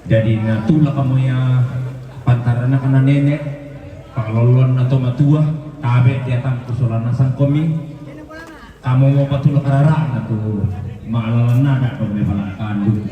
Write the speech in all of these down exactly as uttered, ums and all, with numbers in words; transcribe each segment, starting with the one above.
Jadi natula kamu ya pantarana kana nene, pakaloloan na to matua, tabe dia tangku solana sangkomi, kamu mau patula kararaan na tu maalalan nada dong me palakandu.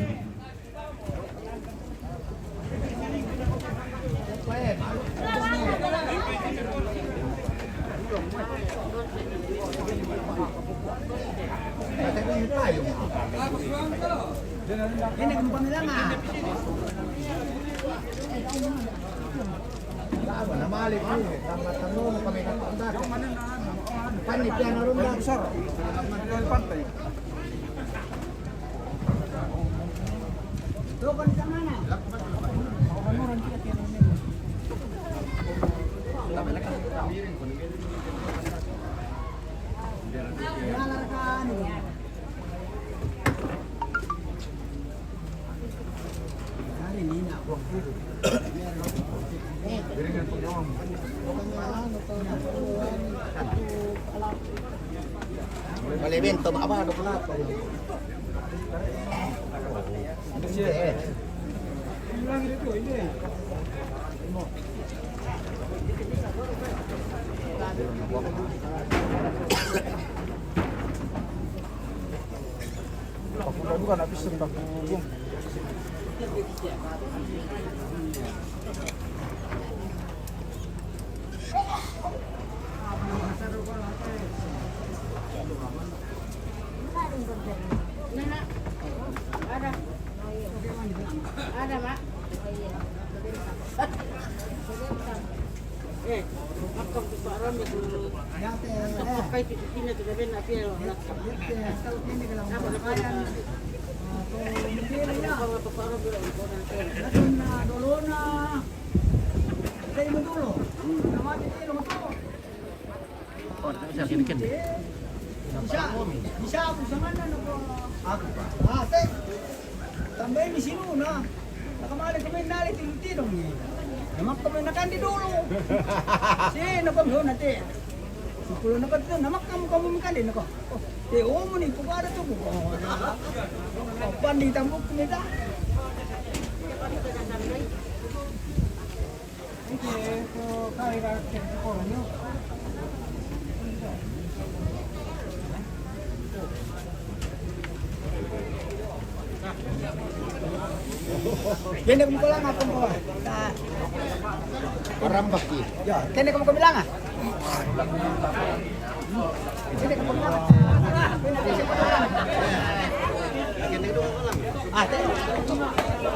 Bale bento, ma apa, dua puluh delapan. Pakuda juga nak pesen, pakuda. Ada. Ada, Mak. Eh, makan tu Pak Ram itu. Pakai tu sini tu, dia nak dia. Apa nak kaya? Apa Pak Ram tu? Dolona. Dari Maduro. Nama dia Maduro. Bisa, bisa aku sama na ko. Aku pa. Ah, te. Tambay mi sinu na. Nakamali kami nali tilong-tilong ni. Namak kami nakandi dulu. Si, nakam ho na te. Sipuluh na kami, namak kami kami makandi nako. Oh, te, oh, mo ni, pukada to, pukada. Oh, pandi tambok nita. Kene ko lang ako ko. Sa Parambaki. Yo, kene ko bilang ah.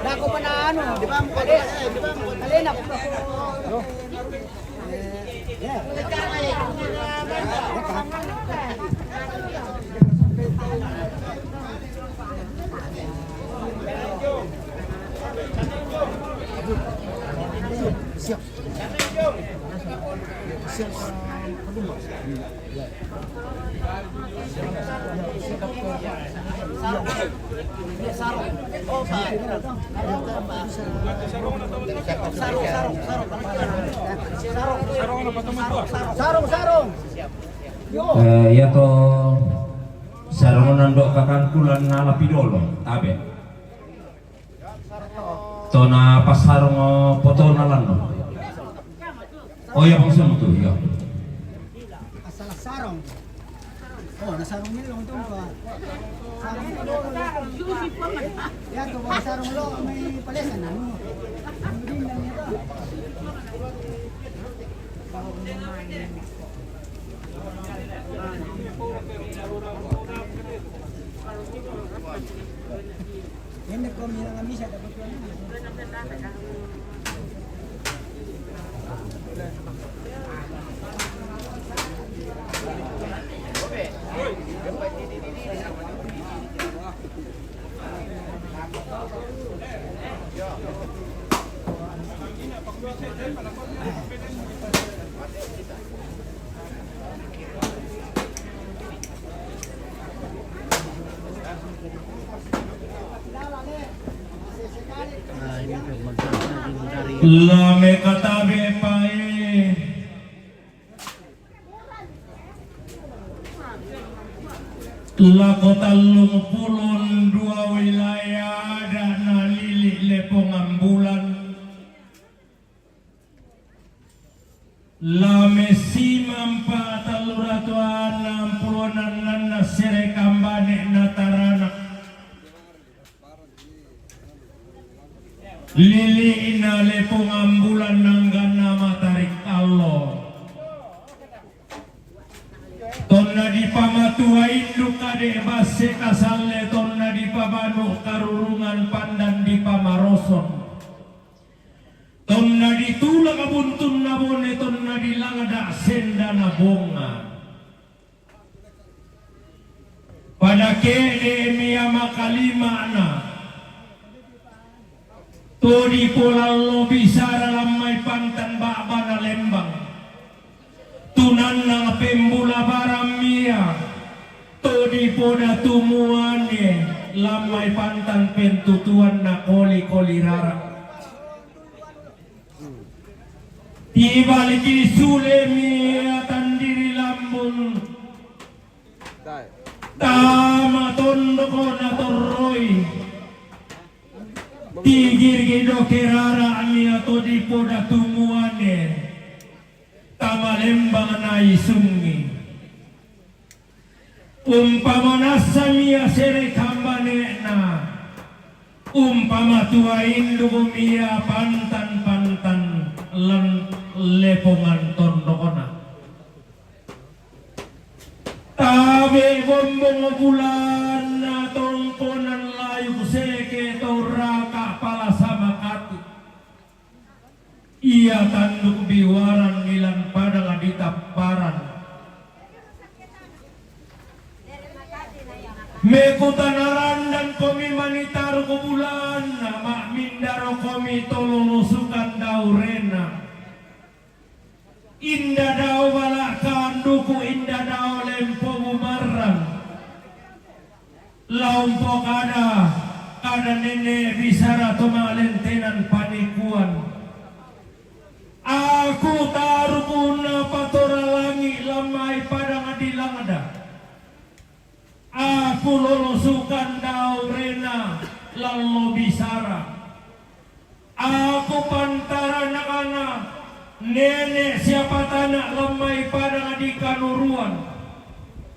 Dako pa na ano. Di ba? Kali na. Siap. Sarung, sarung. Yo. Eh, ya to sarung nando kakangku lan nalapi dolo, tabe. To na pasarung, o, potona lanno. O ya, pangsung tu, ya. Asal sarung. O, na sarung ni lo to pa. Sarung ni lo. Ya to, sarung lo, may palesan na, no? Ano din lang nito? La me katabe pae. Lako tallung pulung dua wilayah ada nalili lepong La messimampang telluratu annang pulo ennenna sere kambane'na taranak. Lili'na lepongan bulan nangganna matarik allo. Tonna dipamatua induk kade basse kasalle, tonna dipabanu karurungan pandan dipamaroson. Tonna ditulak buntunna bone, tonna dilangda sendana bonga. Pada ke'de mia makalima'na. To dipolallo bisara lammai pantan ba'bana lembang. Tunanna pembula barang mia. To dipoda tumuane lammai pantan pentutuanna koli-koli rara. Tibaliki sule mia tandiri lambung. Tama tondoko natorroi. Tigirgi doke rara mia to dipoda tumuane. Tama lembang naisungi. Umpama nassa mia sere kambane'na, umpama tua induk mia pantan-pantan lan lepongan tondokna. Tabe bombong bulanna tongkonan layuk seke to raka pala samakati. Ia tanduk biwaran nilan padang ditapparan. Mekutanarandan komi manitaru ko bulanna, ma'mindaro komi to lolosukan daurena. Inda dao bala kanduku, inda dao lempo bumarrang. Laumpo kada, kada nene bisara to malentenan panikuan. Aku tarukunna patora langi lammai padang dilangda. Aku lolosukan daurena lallo bisara. Aku pantaranakna nene siapatana lammai padang di kanuruan.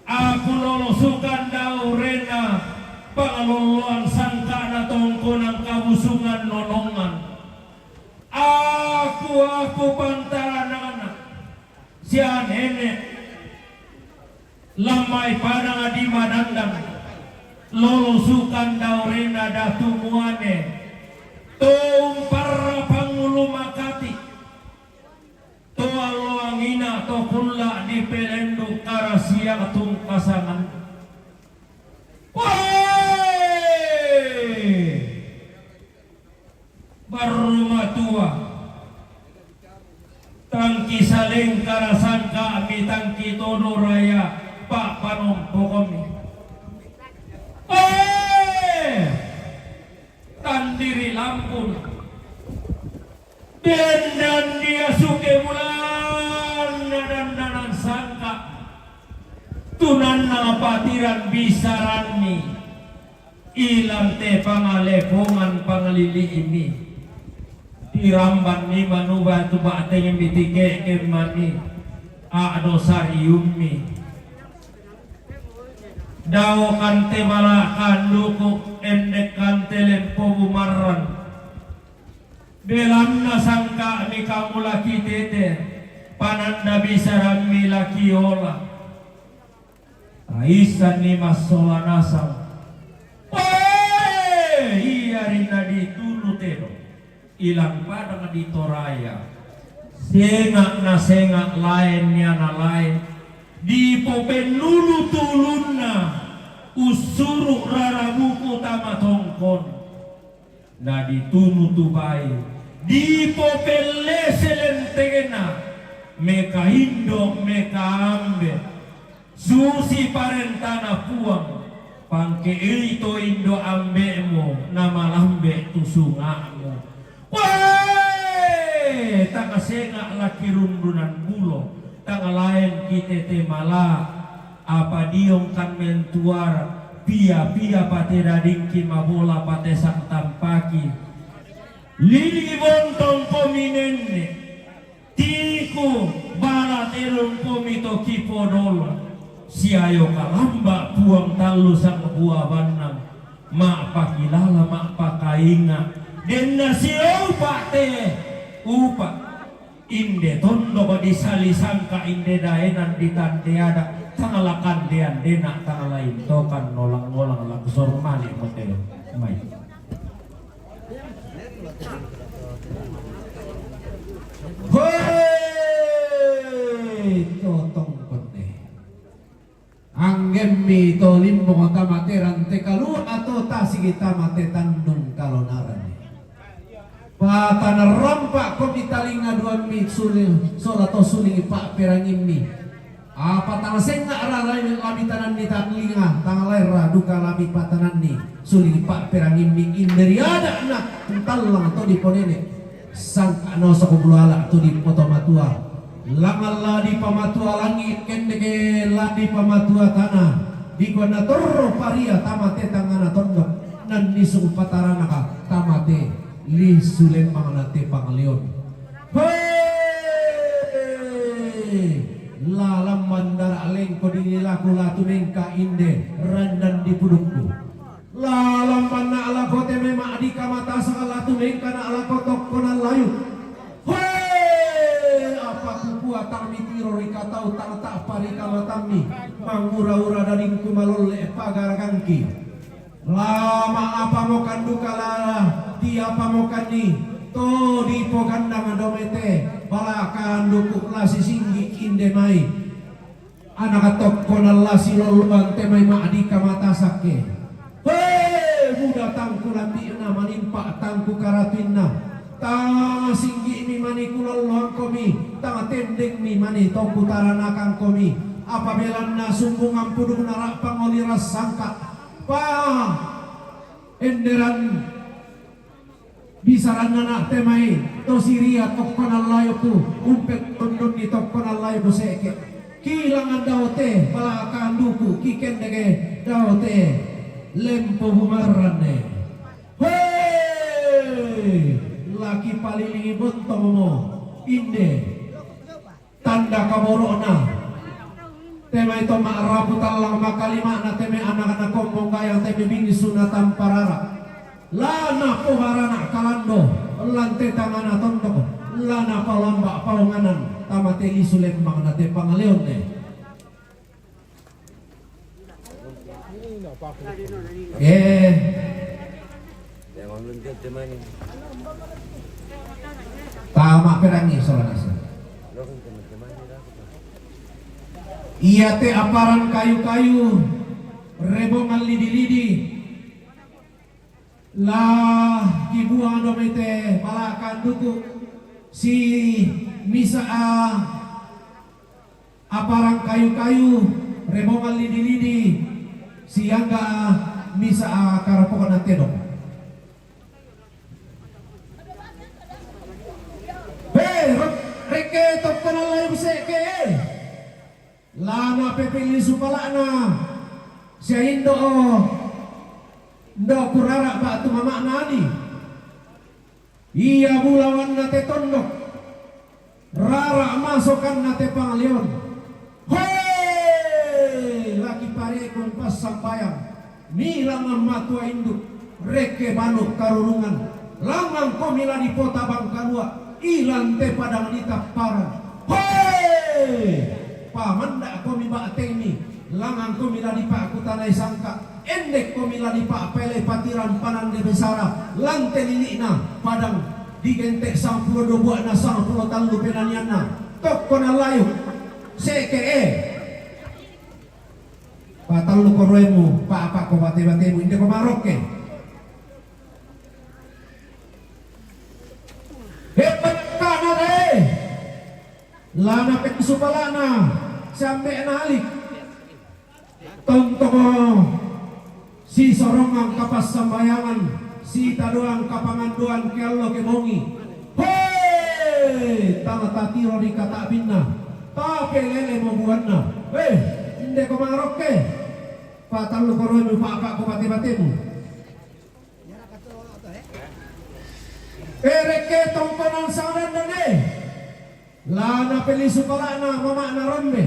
Aku lolosukan daurena pangalolloan sangkana tongkonan kabusungan nonongan. Aku, aku pantaranakna sia nene. Lammai padang di madandang, lolosukan daurena datu muane, to umparra pangulu makati, to alloangina to kulla dipelendu karasia tungkasangan. Woi! Barru matua, tangki salengkara sangka'mi, tangki todo raya pa'panompokomi. Eh, tandiri lampun. Bendan dia suke bulanna dandanan sangka. Tunanna patiran bisaranni. Ilan te pangalepongan pangalili'imi. Tirambanni manuba tu ba'tengmi tike'kemmani. A'do sariummi. Dao kante bala kanduku, endek kante lempo bumarrang. Belanna sangka'mi kamu laki tete, pananda bisarammi laki ola. Taissanni massola nasang. Wee! Iyarinna ditunu tedong. Ilang padang di Toraya. Senga' na senga' laen niana laen. Dipopennulu tulunna. Ussuru' rarabuku tama tongkon. Na ditunu tu bai, dipopellese lentengna, meka indo', meka ambe', susi parentana Puang, pangke'ei to indo' ambe'mu, na malambe' tu sunga'mu. Wee! Tang senga' laki rundunan bulo, tang laen ki tete mala, apa diongkan mentuara, pia-pia pate dadingki mabola pate sangtampaki. Lili bontong komi nenne, tiku Lumpomi to kipodolo, siayo kalamba puang tallu sangbua bannang, ma'pakilala, ma'pakainga', denna sioupa' te upa'. Inde tondok disali sangka, inde daenan ditande ada', tang la kande-andena, tang la intokan nolang-nolang la kusorong male' mo te mai. Hoi, totong penne. Anggemmi to limbong tama te rante kalua' to tasigi tama te tandung kalonaranni. Patana rampa' komi talinga duammi suli-, sola to sulingi pa'perangimmi. Apa tang senga' ra lai lami tananni talinga, tang laera duka lami patananni suling pa'perangimmi, inde ri ada'na untallang to diponene', sangka' naosako bulu ala' to dipotomatua. Langngan la dipamatua langi', kendeke la dipamatua tana, dikua natorro paria tama te tangngana tondok, nannisung pataranaka tama te lisu lembangna te pangaleon. Hei! Lalang mandara lengko dinilaku latu mengka inde randan dipudukku. Lalang manna lako te mai ma'dika matasaka latu mengka na lako tokkonan layu. Hei! Apa kukua tang mitiro ri katau tang ta'pa ri kamatammi, mangura-ura dadingku malolle' pagaragangki. La ma'apamokan duka la tiapamokanni to dipogandang domete, bala kanduku la sisinggi inde mai. Anaka tokkonan la silolloan te mai ma'dika matasakke. Hei, buda tangku lambi'na manimpa tangku karatuinna. Tang singgi'mi mani kulolloangkomi, tang tendengmi mani to kutaranakangkomi. Apa belanna sumbungan pudukna ra'pang oli rassangka. Pa enderan bisaranna na te mai to Siria tokkonan layoku, umpe tondonni tokkonan layoku se'ke. Kilangan daote, bala kanduku kikendeke daote, lempo bumarranne. Hei! Laki palilingi bontongmo, inde. Tanda kaboro'na. Te mai to ma'rapu tallang makalima'na, te mai anakna kombong gayang, te mai bingsu na tamparara. La napobarana kalando, lante tangana tondok, la napalamba paonganan, tama te lisu lembangna te pangaleonne. Eh. Tama perangi sola nasa. Ia te aparang kayu-kayu, rebongan lidi-lidi, la kibuang domete bala kanduku, si misa a aparang kayu-kayu, rebongan lidi-lidi, siangga misa a karapokna tedong. He, ro-, rekke tokkonan layu se'ke. La napepilli supala'na sia indo', indo' kurara ba'tu mama'na ani. Ia bulawanna te tondok, rara masokanna te pangaleon. Hoe! Laki parekung passambayang, milangan matua induk, rekke banu karurungan, langangkomi la dipotabang kalua', ilan te padang ditapparang. Hoe! Pamanda'komi ba'tengmi, langangkomi la dipa'kutanai sangka', endekkomi la dipa'paelai patirang panande besara, lante lili'na padang digente' sangpulo dua bua'na sangpulo tallu penanianna, tokko nallayu, se'ke e. Patallu koroemu, pa'apa'ko bate-batemu, indeko marokke. Hebat kana re. Lana pessupala'na, siambe'na ali'. Tontongo sisorongang kapassambayangan, sitadoang kapangandoan ke allo ke bongi. Hei! Tang tatiro ri kata'binna, tapelelemo buanna. Hei! Indeko marokke. Patallu koroemu, pa'apa'ko bate-batemu. Erekke tongkonan sangadandane. La napelisu pala'na mama'na rombe.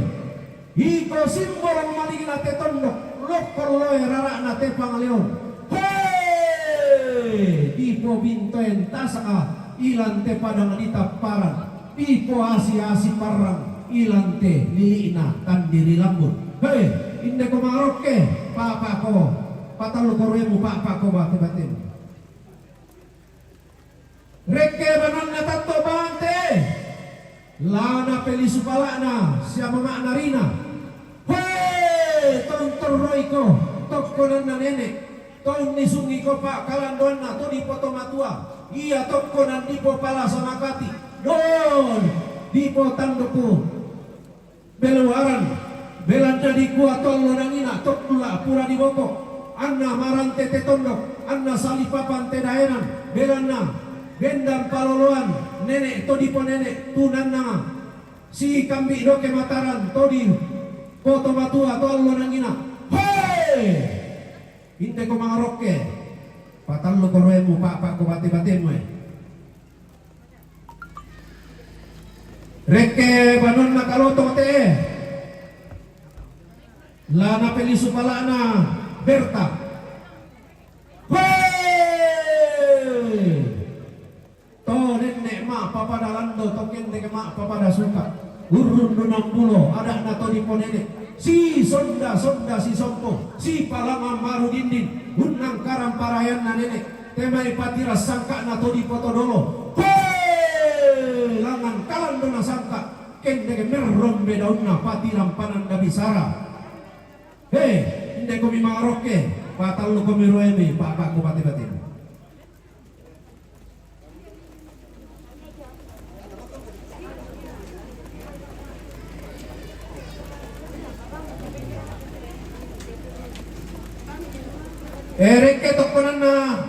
Iko simbolo maligina te tondok, lokkon loe rara'na te pangaleon. Hei! Dipo bintoen tasaka ilan te padang ditapparan. Dipo asi-asi parrang ilan te lili'na tandiri lambun. Hei! Indeko mangarokke, pa'pa'ko, patalluko roemu, pa'pa'ko bate-batemu. Rekke banonna tatto bante, la napelisu pala'na sia mama'na rina. Hoe, tong torroiko tokkonanna nene', tong nisungiko pa'kalandoanna to dipotomatua, ia tokkonan dipopalasa makati, don dipotanduku. Beluaran, belanna dikua to allonangina tokkula pura diboko, anna marante te tondok, anna salipapan te daenan, belanna bendan paloloan nene' to diponene' tunannanga sikambi' doke mataran to dipotomatua to allonangina. Hoe! Indeko mangarokke, patalluko roemu, pa'pa'ko bate-batemu, e. Rekke banonna kaloto te'e, la napelisu pala'na Berta. Hoe! To nenne' ma'papada lando, to kendek ma'papada suka. Urrundunang bulo, ada'na to diponene'. Si sonda-sonda, si sompo, si palangang maru dinding, unnangkarang parayanna nene'. Te mai patirang sangka'na to dipotodolo. Hoe! Langngan kalando nasangka', kendek merrombe daunna patirang pananda bisara. He, indekomi mangarokke, patallukomi roemi, pa'pa'ko bate-batemu. E, rekke tokkonanna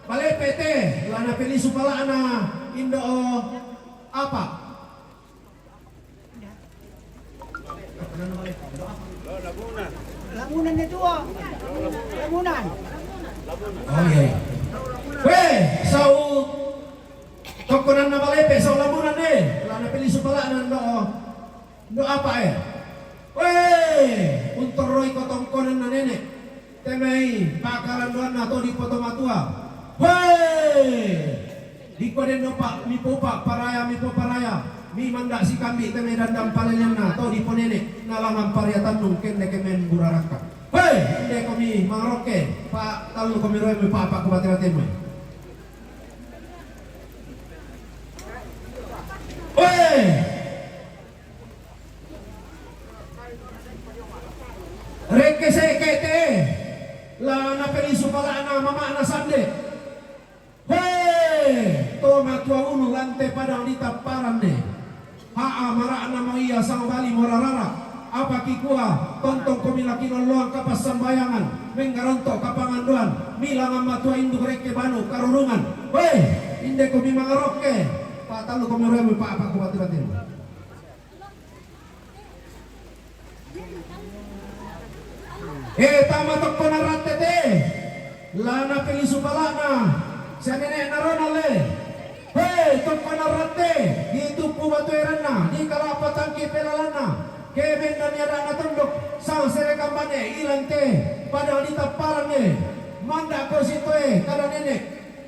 Balepe te, la napelisu pala'na Indo' Apa. Lamunan ne tuo. Lamunan. Oh, iya, iya. Weh, sau tokkonanna Balepe, sau Lamunan, e, la napelisu pala'na Indo', Indo' Apa, e. Weh, untorroiko tongkonanna nene'. Te mai pa'kalandoanna to dipotomatua. Hoe! Dikua denno pa, mipoupa' paraya, mipoparaya, mimanda' sikambi' te mai dandang paleleanna to diponene', nalangngan pariatannung kendeke memburarakka. Hoe! Indekomi mangarokke, patallukomi roemu, pa'pa'ko bate-batemu. Hoe! Rekke se'ke te, la napelisu pala'na mama'na Sande. Hoe! To matua ulu lan te padang ditapparan ne. Ha'a mara'na mo ia sangbali morarara. Apa kikua, tontongkomi la kinolloang kapassambayangan, menggaronto' kapangandoan, milangang matua induk rekke banu karurungan. Hoe! Indekomi mangarokke, patallukomi roemu, pa'pa'ko bate-batemu. E, tama tokkona ratte te, la napelisu pala'na sia nene'na Ronald, e. He, tokkona ratte, dituppu batu eranna, dikala'pa tangki pelalanna, ke bendanni ada'na tondok, sang sere kambane ilan te padang ditapparan, e. Manda'ko sitoe kada nene',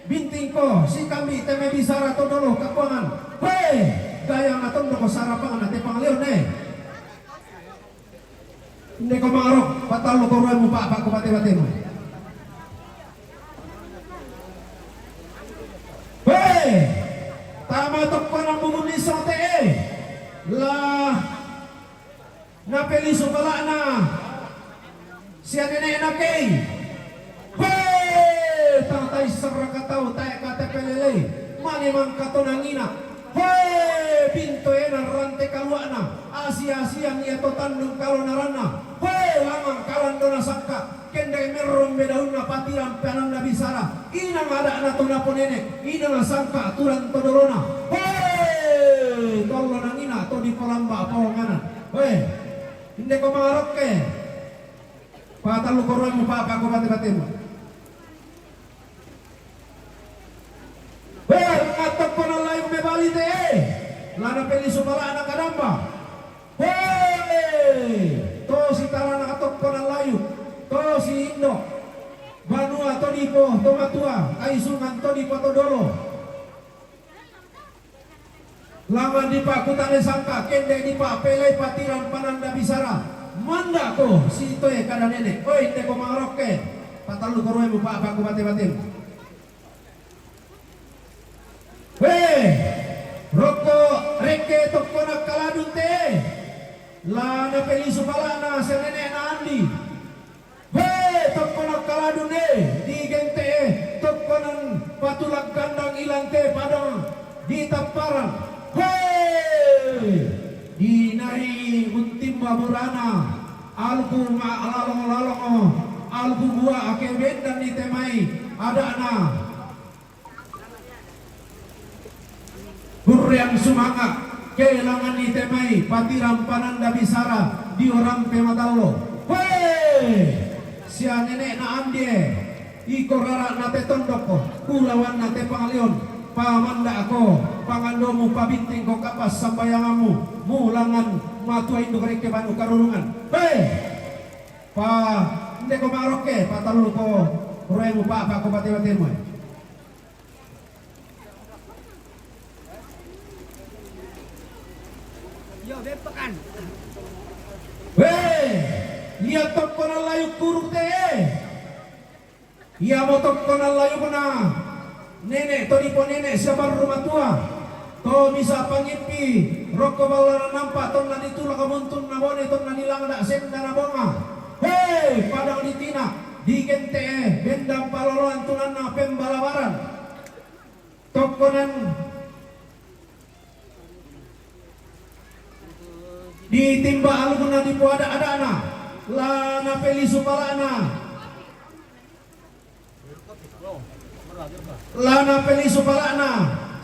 bintingko sikambi' te mai bisara to dolo kapuangan. Hoe, gayangna tondoko sarapangna te pangaleon, e. Indeko mangarok, patalluko roemu, pa'pa'ko bate-batemu. Hoe, tama tokkona Bubunisseng te'e, la napelisu pala'na sia nene'na Kei. Hoe, tang taisserraka tau tae' K T P lelei, mane mangka tonangina. Hoe, bintoena rante kalua'na, asi-asiang ia to tandung kalonaranna. Hoe, langngan kalando nasangka', kendek merrombe daunna patirang pananda bisara, inang ada'na to naponene', inang sangka' turang to dolona. Hoe, to allonangina to dipolamba' paonganan. Hoe, indeko mangarokke, patalluko roemu, pa'pa'ko bate-batemu. Hoe, langngan tokkona Laing Mebali te'e, La napelisu pala'na kadamba. Hei! To si tarana katokkonan layuk, to si indo' banua to dipo to matua, kaisungan to dipo to dolo. Langngan dipa'kutane sangka, kende dipa'pelei patirang pananda bisara. Manda'ko si toe kada nene'. Oi, indeko mangarokke, patalluko ruemu pa'pa'ko bate-batemu. Hei, rokko rekke tokkona kaladun te, la napelisu pala'na sia nene'na Andi. Hei, tokkona kaladun e, digente'e tokkonan patulak gandang ilante padang ditapparang. Hei, dinai untimba burana, alku ma lalong-lalongo, alku bua ake bendanni te mai ada'na. Hurreang sumanga', ke langnganni te mai patirang pananda bisara dio rampe matallo. Hoe! Sia nene'na Andie, iko rara'na te tondokko, kulawanna te pangaleon, pamanda'ko pangandomu, pabittingko kapa' sambayangammu, mulangngan matua induk rekke banu karurungan. Hoe! Pa, indeko marokke, patalluko ruemu pa'pa'ko bate-batemu. Yo, beppakan. Weh, iya tokkonan layuk kuruk te. Iamo tokkonan layukna nene' to diponene' sia barru matua, to misa' pangippi rokko ballana nampa tonna ditulak muntunna bone tonna nilangda' sendana bonga. Hei, padang ditina, digente'e bendang paloloan tunanna pembalabaran. Tokkonan ditimba alukna dipoada-adana, la napelisu pala'na. La napelisu pala'na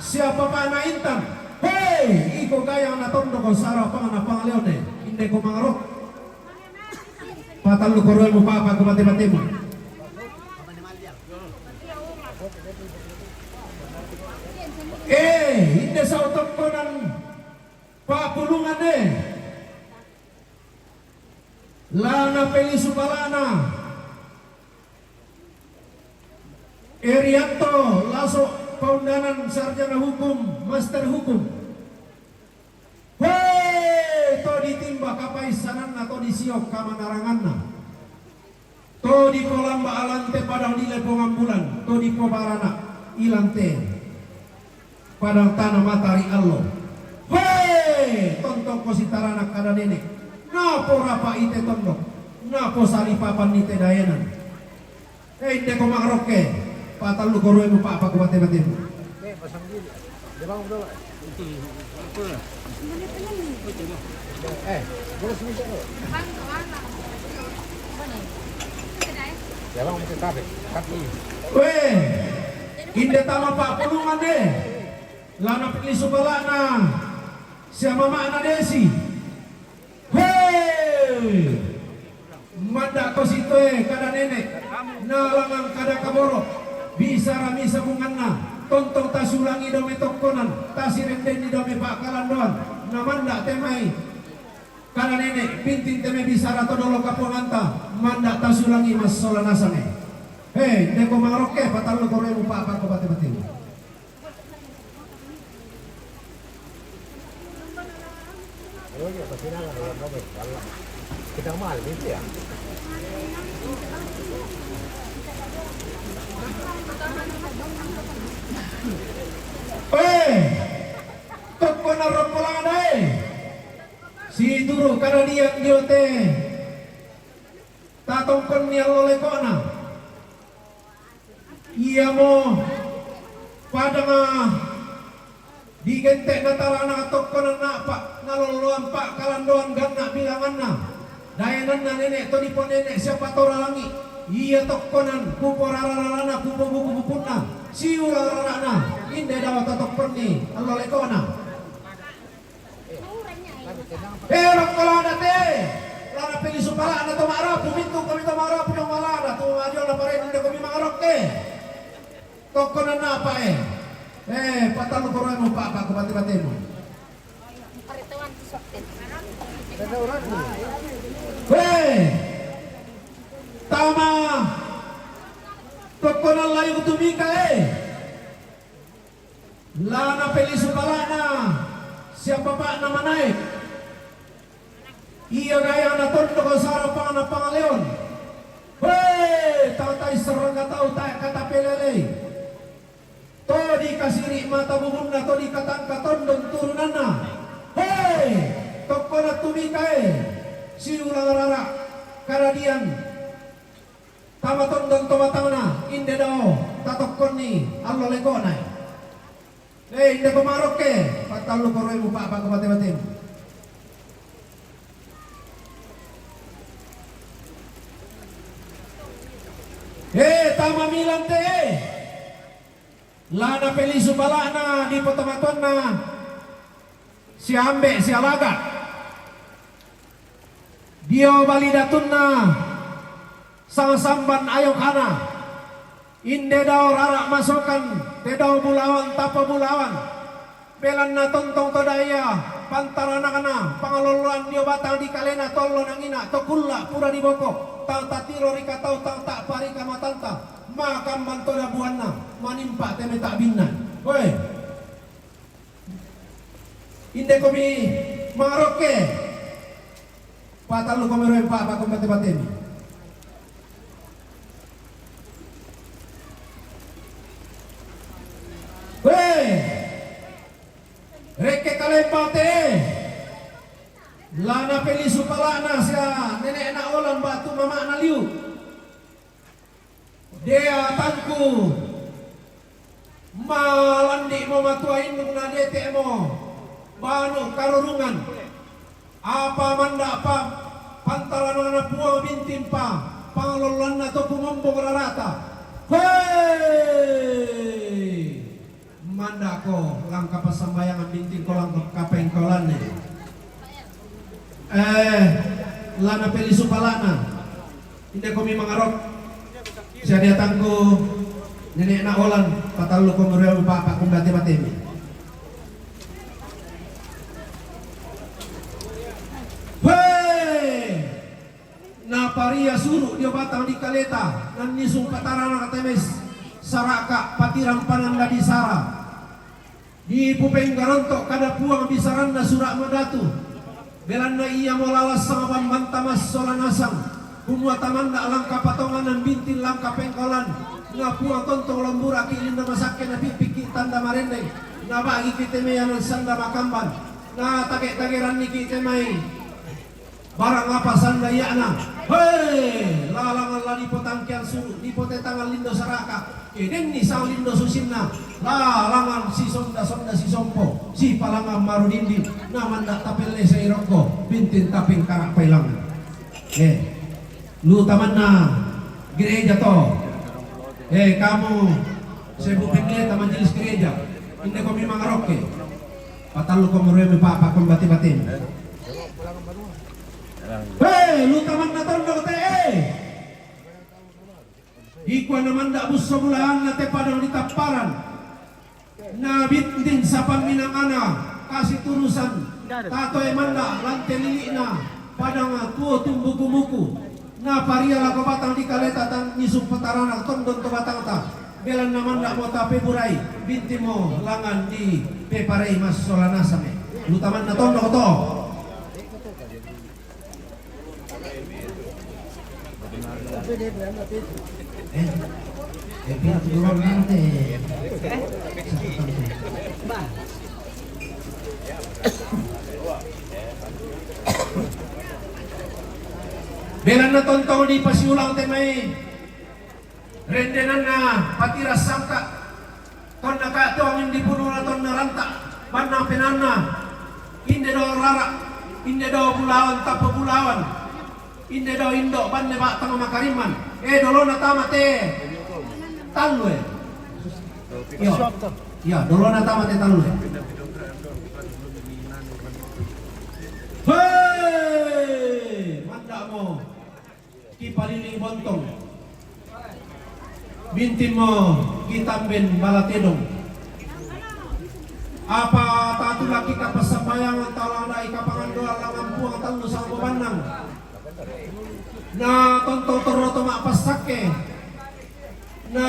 sia papa'na Intan. Hei, iko gayang natondoko sara pangana pangaleone, indeko mangarok. Patalluko ruemu pa'pa'ko bate-batemu. Eh, inde sau tokkonan pa'pulungan e. La napelisu pala'na. Erianto Laso, paundanan sarjana hukum, master hukum. Hei, to ditimba kapaissananna, to disio kamanaranganna, to dipolamba alante padang dilepongan bulan, to dipobarana ilante padang tana matari allo. Hei, tontongko sitarana kada nene', naporapa ite tondok, naposalipapan ite daenan. Eh, indeko mangarokke, patalluko ruemu pa'pa'ko bate-batemu. Eh, boleh sebentar, Bro. Ya, Bang, mungkin tarik. Cut dulu. Weh, inde tama pa'pulungan e. La napelisu pala'na sia mama'na Desi. Hei! Manda'ko si toe kada nene', nalangngang kada kaboro', bisara misa bunganna, tontong tasiulangi dao mai tokkonan, tasirendenni dao mai pa'kalandoan, namanda' te mai kada nene', binting te mai bisara to dolo kapuanganta, manda' tasiulangi massola nasange. Hei, indeko mangarokke, patalluko ruemu pa'pa'ko bate-batemu. Kita mahal gitu ya. Eh, tokkona roppolana e. Situru' karadian dio te tatongkonni allo leko'na. Iamo padanga digente'na tarana tokkonan na'pa nalolloan pa'kalandoan ganna' bilanganna. Daenanna nene' to diponene' sia patora langi'. Ia tokkonan kuporara-rarana, kupobuku-bukunna, siulang rara'na, inde dao tatongkonni allo leko'na. Eh, rokko lada te, lada pelisu pala'na to ma'rapu, mintu kami to ma'rapu, jong malada tu majiona parenu de kami mangarokke. Tokkonan napa e? Eh, patalluko ruemu pa'pa'ko bate-batemu. Weh, tama tokkonan layu tumika e. La napelisu pala'na siampapa'na manae. Ia gaya natondoko sarapangna pangaleon. Weh, tau taisserrangka tau tae katapelelei. To dikasiri mata bubunna, to dikatangka tondon turunanna. Hei, tokkona tumika e, siulang rara karadian. Tama tondon to batangna, inde dao tatokkonni allo leko'na. Eh, inde ko marokke, patallu ko roemu pa'pa' ko bate-batemu. Eh, tama milan te, eh. La napelisu pala'na dipotamatuanna siambe sialaga. Dio bali datunna sangsamban ayokana. Inde dao rara masokan, te dao bulawan tappa bulawan. Belanna tontong to daia pantaranakna pangaloloan dio batang dikalena tollo nangina to kulla pura diboko. Tang tatiro rika tau tang ta'parika matanta. Makamban to dabuanna manimpa te mai ta'binna. Weh. Inde komi mangarokke. Patallu komi roe pa'pa' ko bate-batemu. Weh. Rekke kalempa te. La napelisu pala'na sia nene'na Olan batu mama'na Liu. De atangku, malandi'mo matua indung na dete'mo banu karurungan. Apa manda'pa pantaranakna Puang Bintingpa pangaloloanna to kumombong rarata. Hei! Manda'ko langka passambayangan, bintingko langka kapengkolanne. Eh, la napelisu pala'na. Inde komi mangarok. Sia diatangku nene'na Olan, patallu ko muriau pa'pa' ko bate-batemu. Hei! Naparia suru' dio batang dikaleta, nannisung patarana katemes, saraka' patirang pananda di sara. Dipupenggaronto' kada Puang bisaranna Sura' Madatu. Belanna iamo lalas sangabambanta massola nasang, kumua tamanda' langka patonganan binting langka pengkolan, na Puang tontong lomburaki' lindo masakke napi'pikki' tanda marendeng, nabagiki' te mai anan sanda makamban, natage-tageranniki' te mai barang apa sanda ia'na. Hei, lalangan la dipotangkean suru', dipotetangan lindo saraka', ke denni sang lindo susinna, lalangan sisonda-sonda sisompo, sipalangan marudinding, namanda' tapellesai rokko, binting tapengkara' pailangan. Eh, lu tamanna gereja to. Eh, kamu sebu pendeta majelis gereja, inde komi mangarokke. Patallu ko muruemi pa'pa' ko bate-batemu. Hei, lu tamanna tondok te, eh. Dikua namanda' busso bulaanna te padang di tapparan. Nabinting sapamminangana kasi turusan. Tatoe manda' lante lili'na padang tuo tumbuku-muku. Naparia lako batang dikaleta tannisung patarana tondon to batangta. Belanna manda'mo tapeburai, bintingmo langan dipeparei massola nasang. Lu tamanna tondok to. Eh, eh, pintu dulu nanti. Belanna tontong dipasiulang te mai rendenanna patira sangka, tonna ka' to angin dipununa tonna ranta', banna penanna, inde do rara', inde do bulawan tappa bulawan, inde do indo' banne ba'tang makarimman. Eh, dolona tama te tallu, eh. Iya. Iya, dolona tama te tallu, eh. Hei, manda'mo kipaliling bontong. Bintingmo kitamben bala tedong. Apa tatulaki kapasamba Yang talang dai kapangan doa langan puang tannu sangko bannang. Na tontol torro to ma'passakke. Na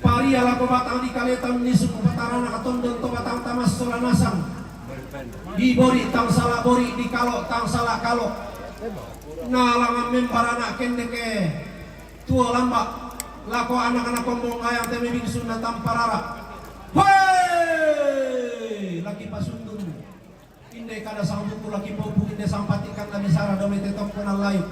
paria lako batang di kaletan ni suku patarana katondon to batang tamassola nasang. Di bori tang sala bori, di kalo tang sala kalo. Na langan membarana kenneke tuo lamba lako anak-anak kombong ayang teme bingsu na tamparara. Hei! Laki pasundun. Inde kada sang buku laki popu inde sang patikan na bisara domete tokko na layu.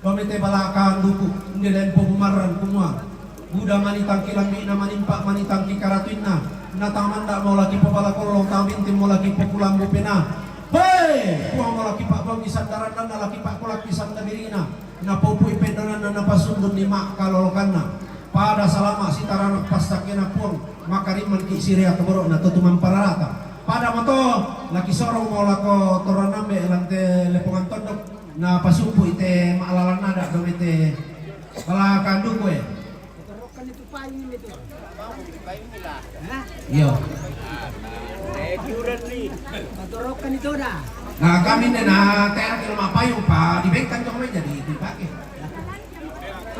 Domete balakan buku inde lempo bumarran kumua. Buda mani tangki lambi na manimpa mani tangki karatuinna. Na tang manda mo laki pobala kollong tang bintin mo laki pokulambu pena. Hei! Puang mo laki pak bongi sandaran dan laki pak kolaki sanda birina. Na popui pendonanna na pasundun ni mak kalolokanna. Pada salama sitaranak passakkena Puang, makarimman ki sirea keboro na totu mampararata. Pada moto laki sorong mo lako toranambe lante lepongan tondok, na pasumpu ite ma'lalan ada domete balakan duku e. Torokkan itu payung itu. Hah? Iyo. Torokkan itu dah. Nah, kami ne na tean kilo mapayung pa di bengkan kami jadi dipakai.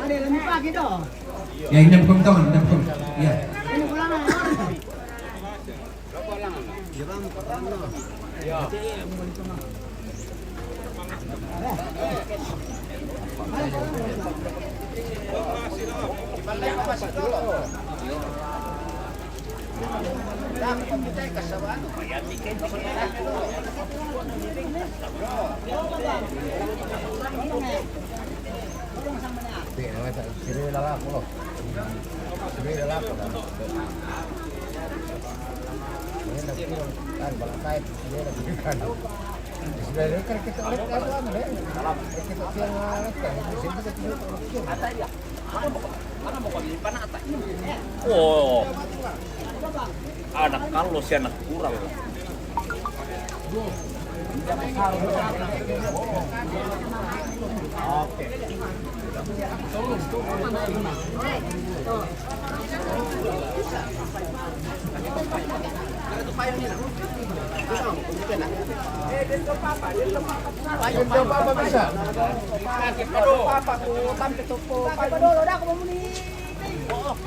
Ada yang dipakai doh. Ya, ini bukan tong, ini bukan. Ya. Ini pulang. Oh, anak kalau si anak kurang.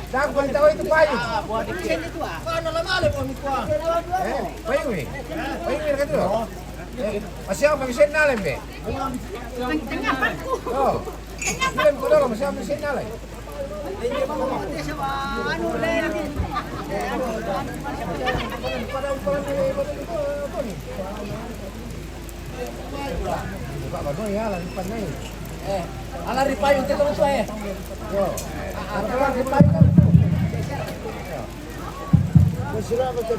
Dang ko tahu itu payu. Eh, payu ni. Payu ni katu. Eh, masih apa bisa nalem be? Oh. Nalem ko dolo masih apa bisa nalem? Eh, ala ripayu te tong tua, eh. Yo. Ala ripayu.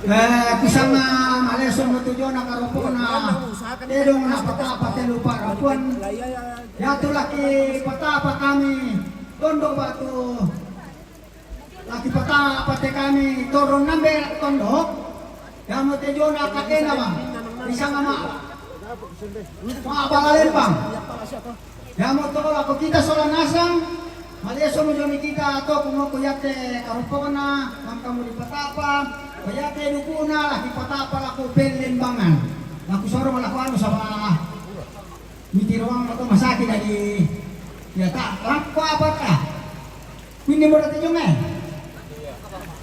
Eh, kusama maleso mo tu jona karopona. Tedong na pata pate lupa rapuan. Ya tu laki pata apa kami. Tondok batu. Laki pata pate kami torong nambe tondok. Yamo te jona katena ba. Bisa ngama. Ma bala lempang. Yamo to lako kita sola nasang. Maleso mo joni kita to kumo ko yate karopona. Mangka mo di patapa. Ko yate dukuna laki patapa lako pellembangan. Lako soro lako anu saba. Miti ruang atau masaki lagi. Ya tak, lakko apa ta? Kuini mo dati jong, eh.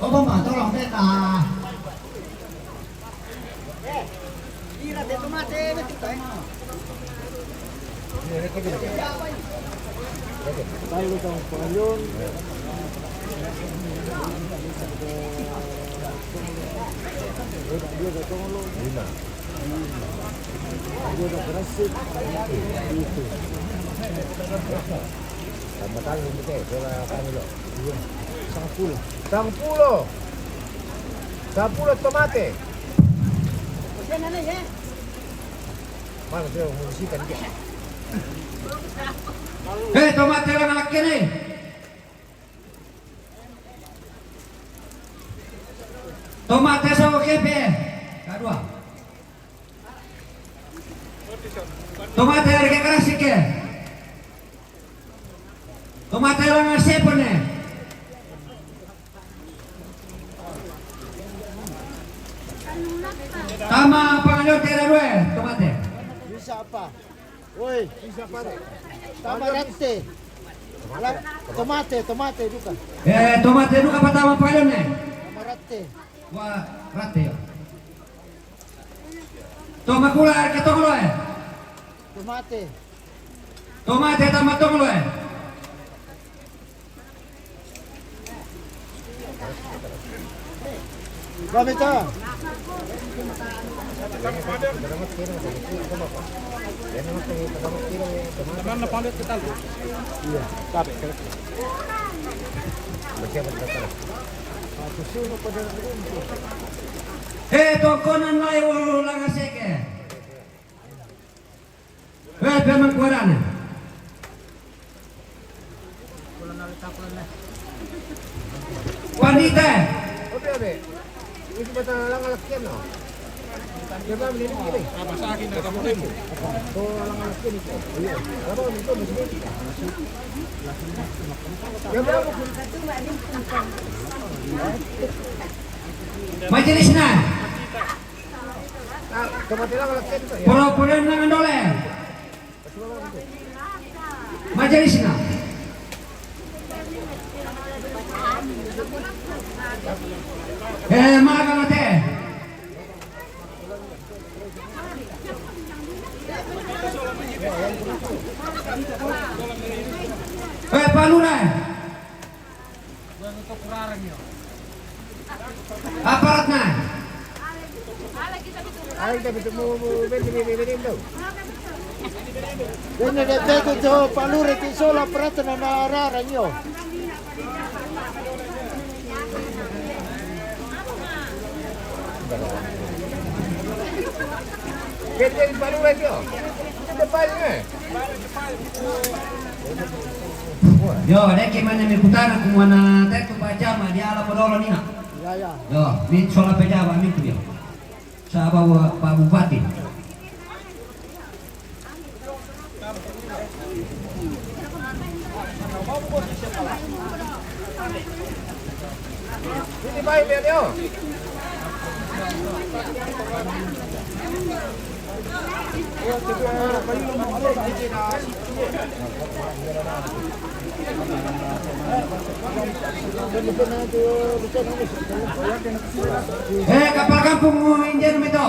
Oh, Bamba, tolong teta. Ira te tomate, betul, eh. Tayo sa pangyon. Dia dah tolong. Dia dah berhasil. Itu. Tambah kali ni, kita, kita kami lo. Sangpulo. Sangpulo. Sangpulo tomate. Mana dia mau isikan dia? Eh, tomate lang anak kene. Tomate sa oke pe. Kadua. Tomate harga keras sike. Tomate lang sepone. Tama pangaliu te rua e, tomate. Bisa apa? Woi, bisa apa? Tama rate. Ala, tomate, tomate duka. E, tomate duka pa tama pangaliu ne. Tama rate. Wa rate. Toma kula ke tokolo e. Tomate. Tomate tama tokolo e. Vamos então. Mana palet ke tal? Iya, tapi. E, tokona nai ulu langa seke. E, pe mangkuarana. Pandita. Oke, oke. Itu batang langa lakian, no? Dia bilang begini, begini. Apa sakit, ada kamu ini? Oh, langa lakian itu. Iya. Apa itu? Begini. Dia bilang, Majelisna. Ah, coba bilang langa lakian itu, ya. Pura-pura nangan dole. Majelisna. E, maga mate. E, palura. Aparatna. Ai, tapi tu mau, mau, beri, beri, beri, beri, tu. Ini dia teko tu palura tu sola aparatna na arara nyo. Beri, beri palura nyo. Depan, e. Yo, deki mane mi kutana kumana tetu pajama di ala podolo nina. Ya, ya. Yo, mi sola pejama mi tu yo. Sa Pak Bu-, Pak Bupati. Ini baik, Bel, yo. E, kapala kampung injen mito.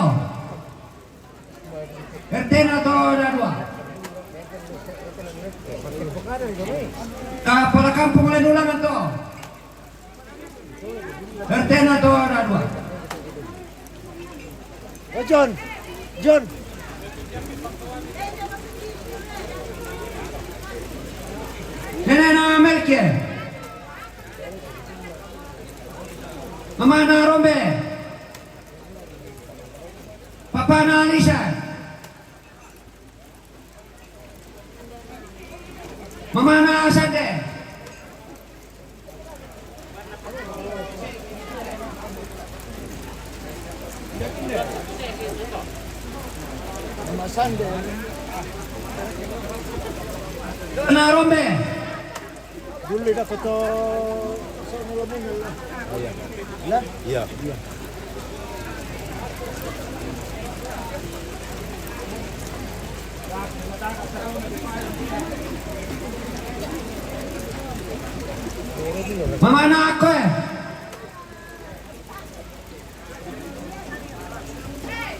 R T na to da dua. Kapala kampung le dulangan to. R T na to da dua. O John, John. Nene na Melke. Mama na Rombe. Papa na Lisa. Mama na Sande. Mama Sande. Na Rombe. Dulu dah foto saya mula-mula lah. Oh, iya. Lah? Iya. Iya. Mama na ako e.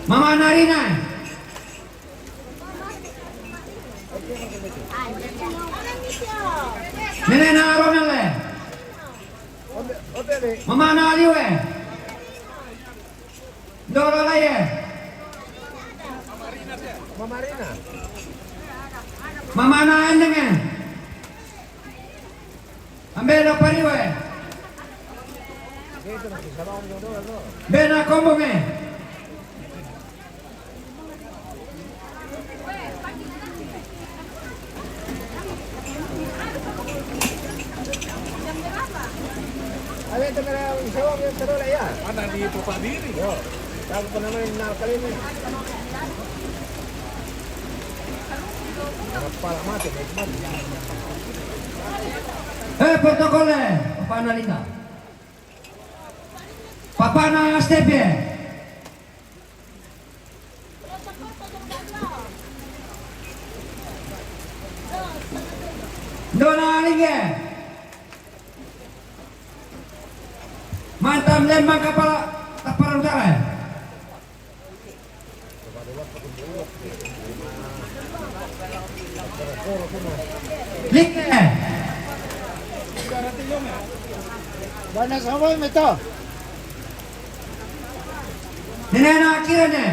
Mama na Rina. Nene na Ronald e. Mama na Aliu e. Ndoro lai e. Mama Rina. Mama na Endeng e. Ambe na Pariu e. Ambe na Kombong e. Ada kamera sawang yang teroleh ya? Mana di Papa Diri? Yo. Tahu apa namanya, nal kali ini. Kepala mati, mati. E, protokol e, Papa na Linda. Papa na Steve. Lembang kapal Tapara Utara. Like. Bana sama meta. Nene na kira ne.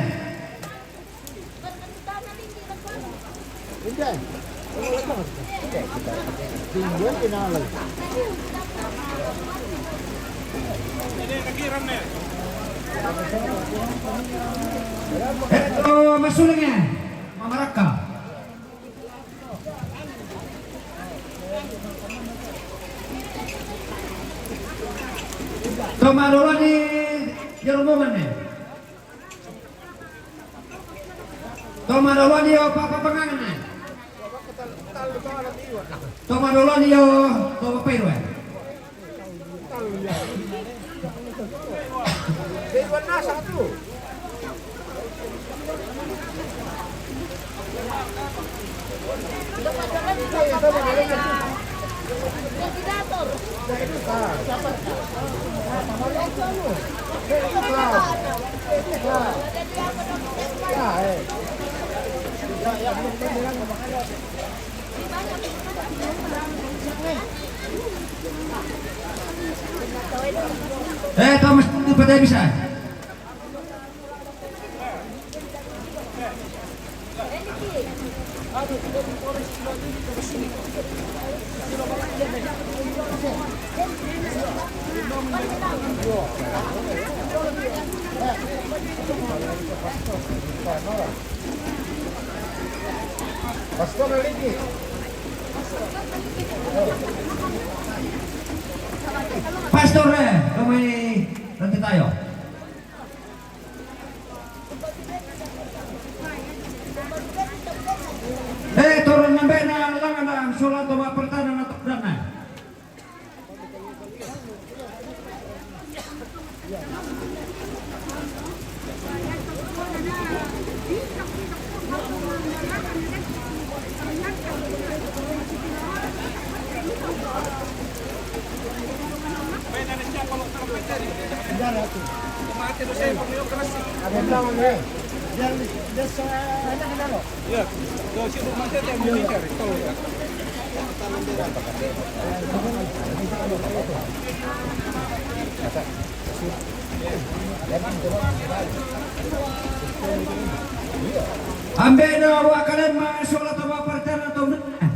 Eto masuling e, mamaraka. Toma dolani ya rombongan e. Toma dolani yo papa pangangan e. Toma dolani yo toma pero e. Eh, Thomas, itu pada bisa. Pastor Raliki. Pastor, eh, kami nanti tayo. Eh, turun nambena langan na sola toma pertana na tordana. Ambena wa kalema sola toma pertana tordana.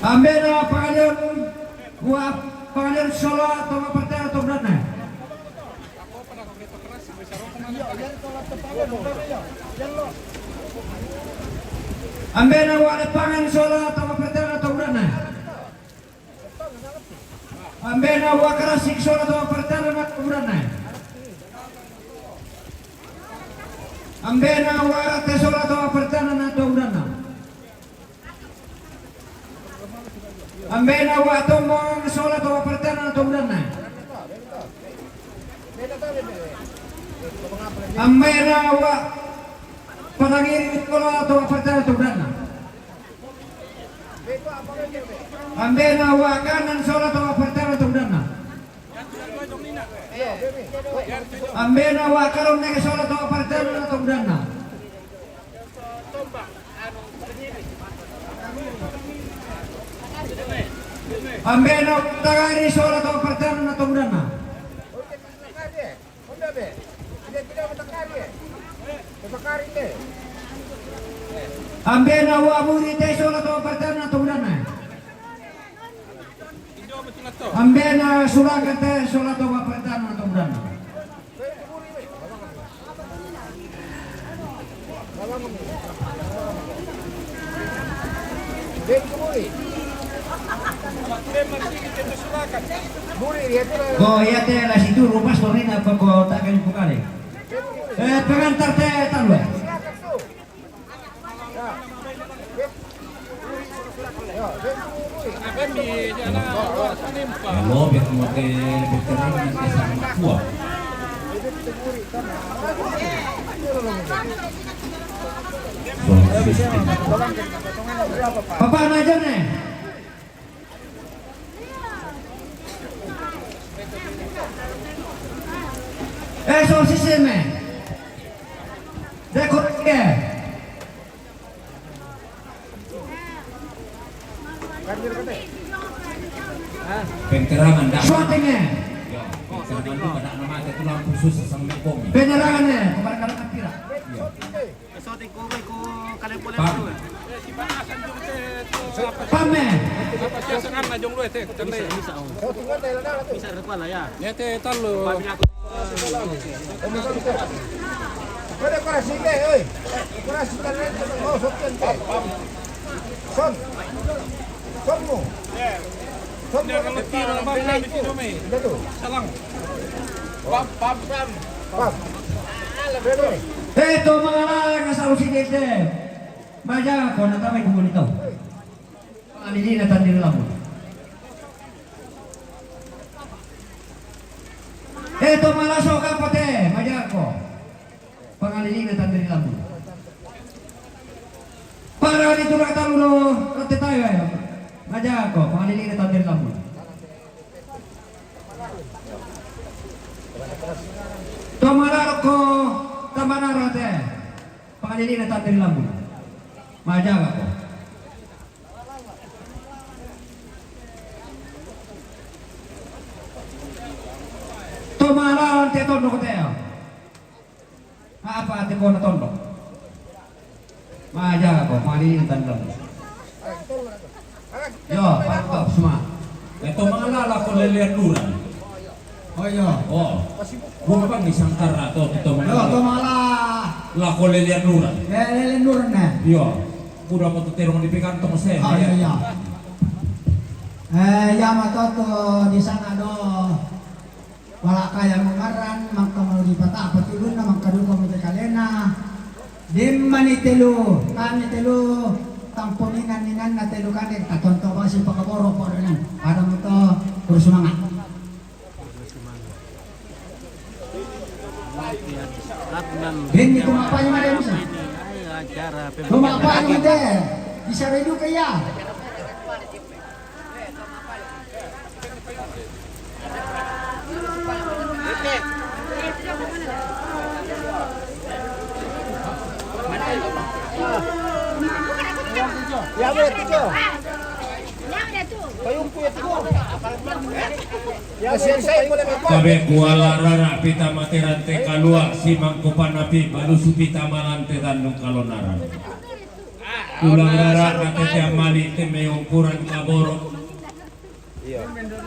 Ambena pangalian wa pangalian sola toma pertana tordana. Ambena wa lepangan sola toma pertana tordana. Ambena wa karasik sola toma pertana na tordana. Ambena wa rate sola toma pertana na tordana. Ambena wa tombong sola toma pertana na tordana. Ambena wa panangiri sola toma pertana na tordana. Ambena wa kanan sola toma pertana na tordana. Ambena wa karon neke sola toma pertana na tordana. Ambena wa tagari sola toma pertana na tordana. Ambena wa muri te sola toma pertana na tordana. Ambena sulaka te sola toma pertana na tordana. Ko ia te la situ rupas torina pako taken pukale. Eh, pengantar te talue. Hello, biar mau ke veteran nanti sama tua. Papa na jane. Sisime. Deko ke. Penterangan dah. Shooting eh. Ya, penterangan tu kada nama tu lampu susah sama komi. Penterangan eh, kemarin kalau kira. Ya. Pame. Son. Son mo. Son mo. Salang. Pam, pam, pam. Pam. Eto mangala ka sa usidete. Maja ko na tamay kumunito. Pangalili na tandir lamon. Eto malaso ka pate, maja ko. Pangalili na tandir lamon. Para dito na talulo, rate tayo ayo. Maja ko, pangalili na tandir lamon. Tomanaro ko, tamanaro te. Pangalili na tandir lamon. Maja ko. Tomanaro te tondo ko te. Apa ate ko na tondo? Maja ko, mali na tandem. Yo, pantau semua. Eto mangala la ko lelean luran. Oh, yo. Oh. Bukan di sangkar atau kita mangala. Yo, to mangala. La ko lelean luran. Lelean luran na. Yo. Udah mau terong di pikantong saya. Oh, iya, iya. Eh, ya matoto di sana do. Wala kaya mangaran, mangkamau di pata, apa tulunna, mangkaduka mo di kalena. Dimma ni telu, kami telu, tampo ninan-ninanna telu kande, tatonto basi pakaboro po dengan. Pada mo to, terus semangat. Bini kumapanya mare bisa. Kumapanya mare. Bisa redu kaya. Tabe kuala rara pita mate rante kalua, simang kupanapi balusu pita malante tandung kalonaran. Ulang rara na tete amali te me ukuran kaboro.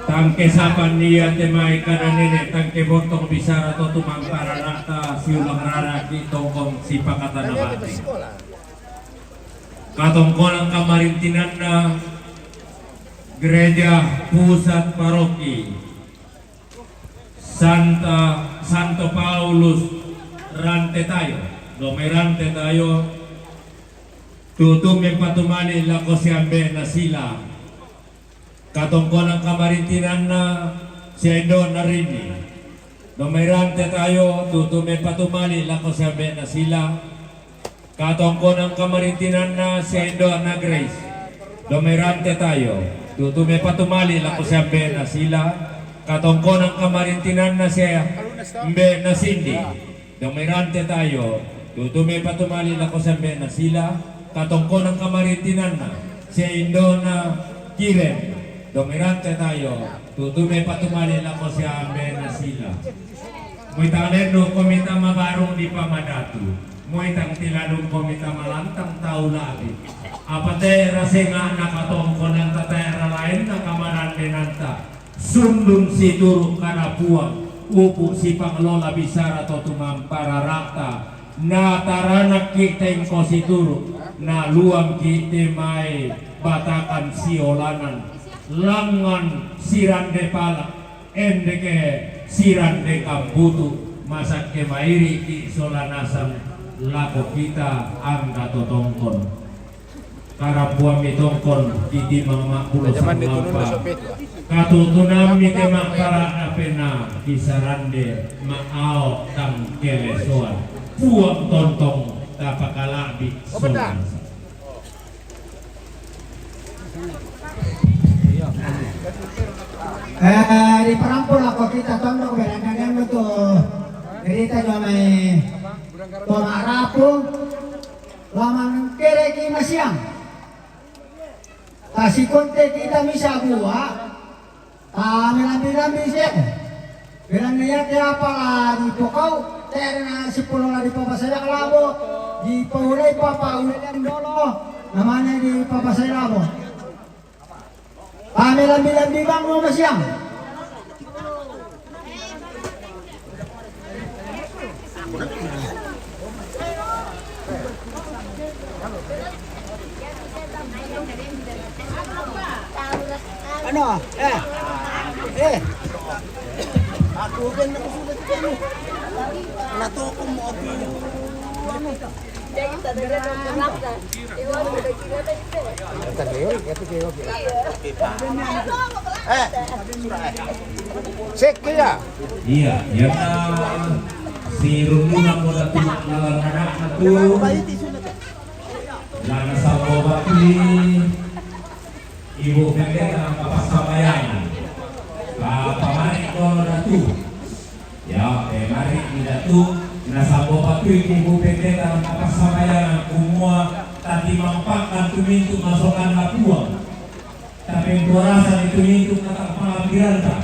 Tangke sapan ia te mai kada nene, tangke bontong bisara to tumang pararata si ulang rara ki tongkong si pakatana mati. Katongkonan kamarintinanna gereja pusat paroki Santa, Santo Paulus Rantetayo, domai Rantetayo, tutu mempatumani lako siambe nasila. Katongkonan kamarintinanna siaindo narini. Domai Rantetayo, tutu mempatumani lako siambe nasila. Katongkonan kamarintinanna siaindo na Grace. Domai Rantetayo, tutu mempatumani lako siambe nasila. Katongkonan kamarintinanna siambe nasindi. Domai Rantetayo, tutu mempatumani lako siambe nasila. Katongkonan kamarintinanna siaindo na Kiren. Domai Rantetayo, tutu mempatumani lako siambe nasila. Muitang lendu komita mabarung di pamadatu. Muitang tiladung komita malantang tau labi. Apa te rasenga na katongkonan tatae ralaen na kamarandenanta. Sundun situru kanapuang, upu si pangelola bisara to tumampararata, na taranak ki tengko situru, na luang ki te mai batakan siolanan, langan sirande pala, endeke sirande kambutu, masakke mairi ki solanasan lako kita angga totongkon. Karambuang mitongkon, titi mangmakulo sanglampa. Katutunan mite mangkara apena kisarande maao tangkelesoan. Puang tontong tapakalabi sonas. Eh, di parampo lako kita tondok berandang tu. Berita jo mai to marapu, laman kereki masiang. Tasikonte kita misa gua, ta melambi-lambi se. Bilang niat ya apa la di pokau, terna sipolo la di papa saya labo, di paulai papa ulai dolo, namanya di papa saya labo. Kami lambi-lambi bang mau masiang. Ano? Eh. Eh. Aku kan aku sudah ketemu. Anak toko mau aku. Sekki ya. Iya, yang na si Runduna mo datu lalang anak na tu. Lana sabo bati ibu pendeta na kapasamayan. Kapamari ko datu. Ya, eh, mari ni datu, na sabo bati ibu pendeta na kapasamayan, kumua tadi mampakan tumintu masokan lapuang. Tapi kuarasa ni tumintu kata pangapiran ta.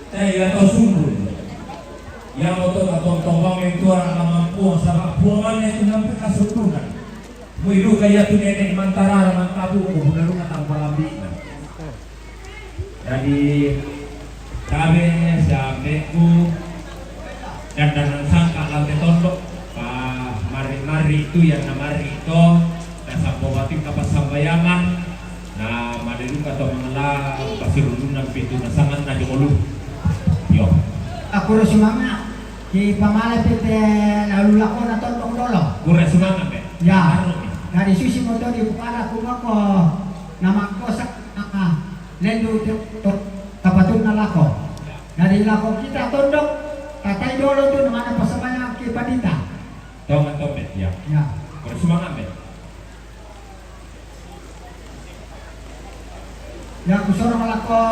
Tei atau sundun. Ya, moto na tontong bang mentuara na mampuang sabab puangannya itu sampai kasundunan. Muidu kaya tu nenek mantara mantabu ko bunaru na tang palambina. Jadi kabe sampeku dan danang sangka lambe tondok pa mari-mari tu yang na mari to na sampo batin kapas sambayangan na made duka to mangala pasirundunan pitu na sangan na jokolu. Yo. Aku ro sumanga di pamala pite lalu lako na tondok dolo. Kure sumanga be. Ya. Dari susi moto di bukara kumako na mangkosa na lendu to kapatun na lako. Dari lako kita tondok tatai dolo tu na mana pasamaya ki padita. Tongan tombe ya. Ya. Kure sumanga be. Ya kusoro lako.